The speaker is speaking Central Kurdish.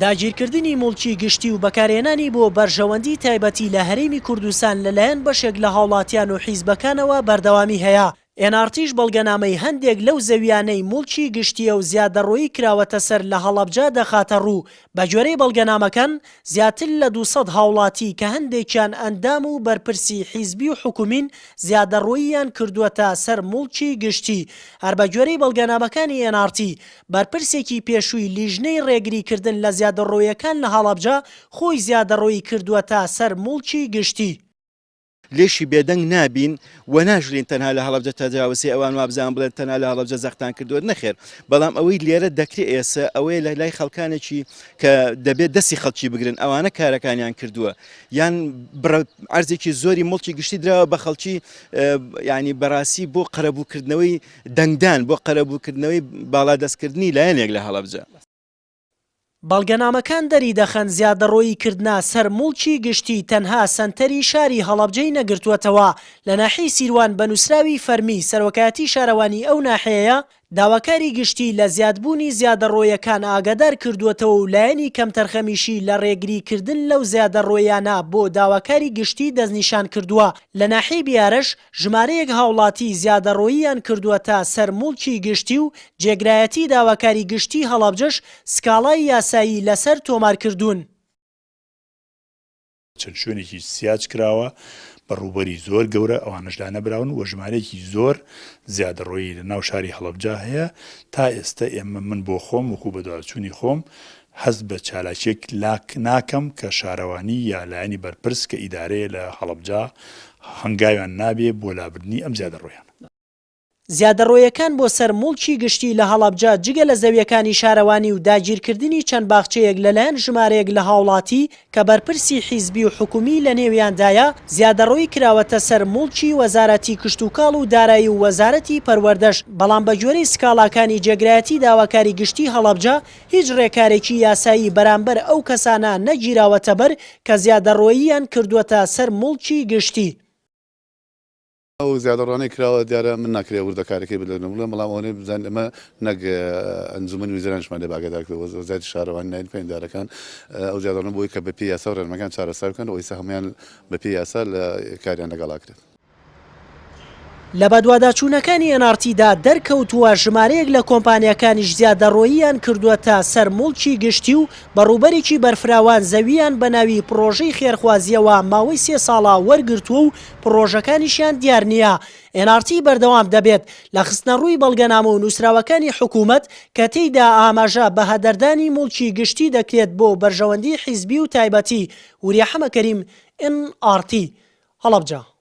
داگیرکردنی موڵکی گشتی و بەکارهێنانی بۆ بەرژەوەندی تایبەتی لە هەرێمی کوردستان لەلایەن بەشێک لە هاوڵاتیان و حیزبەکانەوە بەردەوامی هەیە، ئێن ئاڕ تیش بەڵگەنامەی هەندێک لەو زەوییانەی موڵکی گشتییە و زیادەڕۆیی کراوەتە سەر لە هەڵەبجە دەخاتەڕوو، بەگوێرەی بەڵگەنامەکان زیاتر لە 200 هاوڵاتی کە هەندێکیان ئەندام و بەرپرسی حیزبی و حکومین زیادەڕۆییان کردووەتە سەر موڵکی گشتی. هەر بەگوێرەی بەڵگەنامەکانی ئێن ئاڕ تی، بەرپرسێکی پێشووی لیژنەی ڕێگریکردن لە زیادەڕۆیەکان لە هەڵەبجە خۆی زیادەڕۆیی کردووەتە سەر موڵکی گشتی. لێشی بێدەنگ نابین و ناشلێین تەنها لە هەڵەبجە تەجاوزی ئەوان وابزان بڵێن تەنها لە هەڵەبجە زەختان کردووە نەخێر بەڵام ئەوەی لێرە دەکرێ ئێسە ئەوەیە لە لای خەڵکانێکی کە دەبێت دەستی خەڵکی بگرن ئەوانە کارەکانیان کردووە یان بڕە عەرزێکی زۆری موڵکی گشتی دراوە بە خەڵکی ینی بەڕاستی بۆ قەرەبووکردنەوەی دەنگدان بۆ قەرەبووکردنەوەی باڵادەستکردنی لایەنێک لە هەڵەبجە. بەڵگەنامەکان دەریدەخەن زیادەڕۆیی کردنە سەر موڵکی گشتی تەنها سەنتەری شاری هەڵەبجەی نەگرتووەتەوە، لە ناحیەی سیروان بە نووسراوی فەرمی سەرۆکایەتی شارەوانی ئەو ناحیەیە داواکاری گشتی لە زیادبوونی زیادەڕۆیەکان ئاگادار کردووەتەوە و لایەنی کەمتەرخەمیشی لە ڕێگریکردن لەو زیادەڕۆیانە بۆ داواکاری گشتی دەستنیشان کردووە، لە ناحیەی بیارەش ژمارەیەک هاوڵاتی زیادەڕۆییان کردووەتە سەر موڵکی گشتی و جێگرایەتی داواکاری گشتی هەڵەبجەش سکاڵای یاسایی لەسەر تۆمارکردوون. چەند شوێنێکی سیاج کراوە بە ڕووبەری زۆر گەورە ئەوانەش لانەبراون و ژمارەیەکی زۆر زیادەڕۆیی لە ناو شاری هەڵەبجە هەیە تا ئێستە ئێمە من بۆ خۆم وەکو بەدواداچوونی خۆم هەست بە چالاکیەک لاک ناکەم کە شارەوانی یا لایەنی بەرپرس کە ئیدارەیە لە هەڵەبجە هەنگاویان نابێ بۆ لابردنی ئەم زیادەڕۆیانە. زیادەڕۆیەکان بۆ سەر موڵکی گشتی لە هەڵەبجە جگە لە زەویەکانی شارەوانی و داگیرکردنی چەند باخچەیەک لەلایەن ژمارەیەک لە هاوڵاتی کە بەرپرسی حیزبی و حکومی لەنێویاندایە، زیادەڕۆیی کراوەتە سەر موڵکی وەزارەتی کشتوکاڵ و دارایی و وەزارەتی پەروەردەش، بەڵام بەگوێرەی سکاڵاکانی جێگرایەتی داواکاری گشتی هەڵەبجە هیچ رێکارێکی یاسایی بەرامبەر ئەو کەسانە نەگیراوەتەبەر کە زیادەڕۆییان کردووەتە سەر موڵکی گشتی. ئەو زیادەڕۆانەی کراوە دیارە من ناکرێ وردەکاریەکەی بدەنم بڵێم بەڵام ئەوەنەی بزانین ئەمە نەک ئەنجومەنی ویزەرانیشمان لێ ئاگادار کردەوە وەزارەتی شارەوانی ناین پەیوەندیدارەکان ئەو زیادەڕۆانە بۆی کە بەپێی یاسا و ڕێنماکان چارەسەر بکەن و ئیستا هەموویان بەپێی یاسا لە کاریان لەگەڵ ئەکرێت. لە بەدواداچوونەکانی ئێن ئاڕ تیدا دەرکەوتووە ژمارەیەک لە کۆمپانیاکانیش زیادەڕۆییان کردووەتە سەر موڵکی گشتی و بە ڕووبەرێکی بەرفراوان زەوییان بە ناوی پڕۆژەی خێرخوازییەوە ماوەی سێ ساڵە وەرگرتووە و پڕۆژەکانیشیان دیار نییە. ئێن ئاڕ تی بەردەوام دەبێت لە خستنەڕووی بەڵگەنامە و نووسراوەکانی حکوومەت کە تێیدا ئاماژە بە هەدەردانی موڵکی گشتی دەکرێت بۆ بەرژەوەندی حیزبی و تایبەتی. وریا حەمەکەریم، ئێن ئاڕ تی، هەڵەبجە.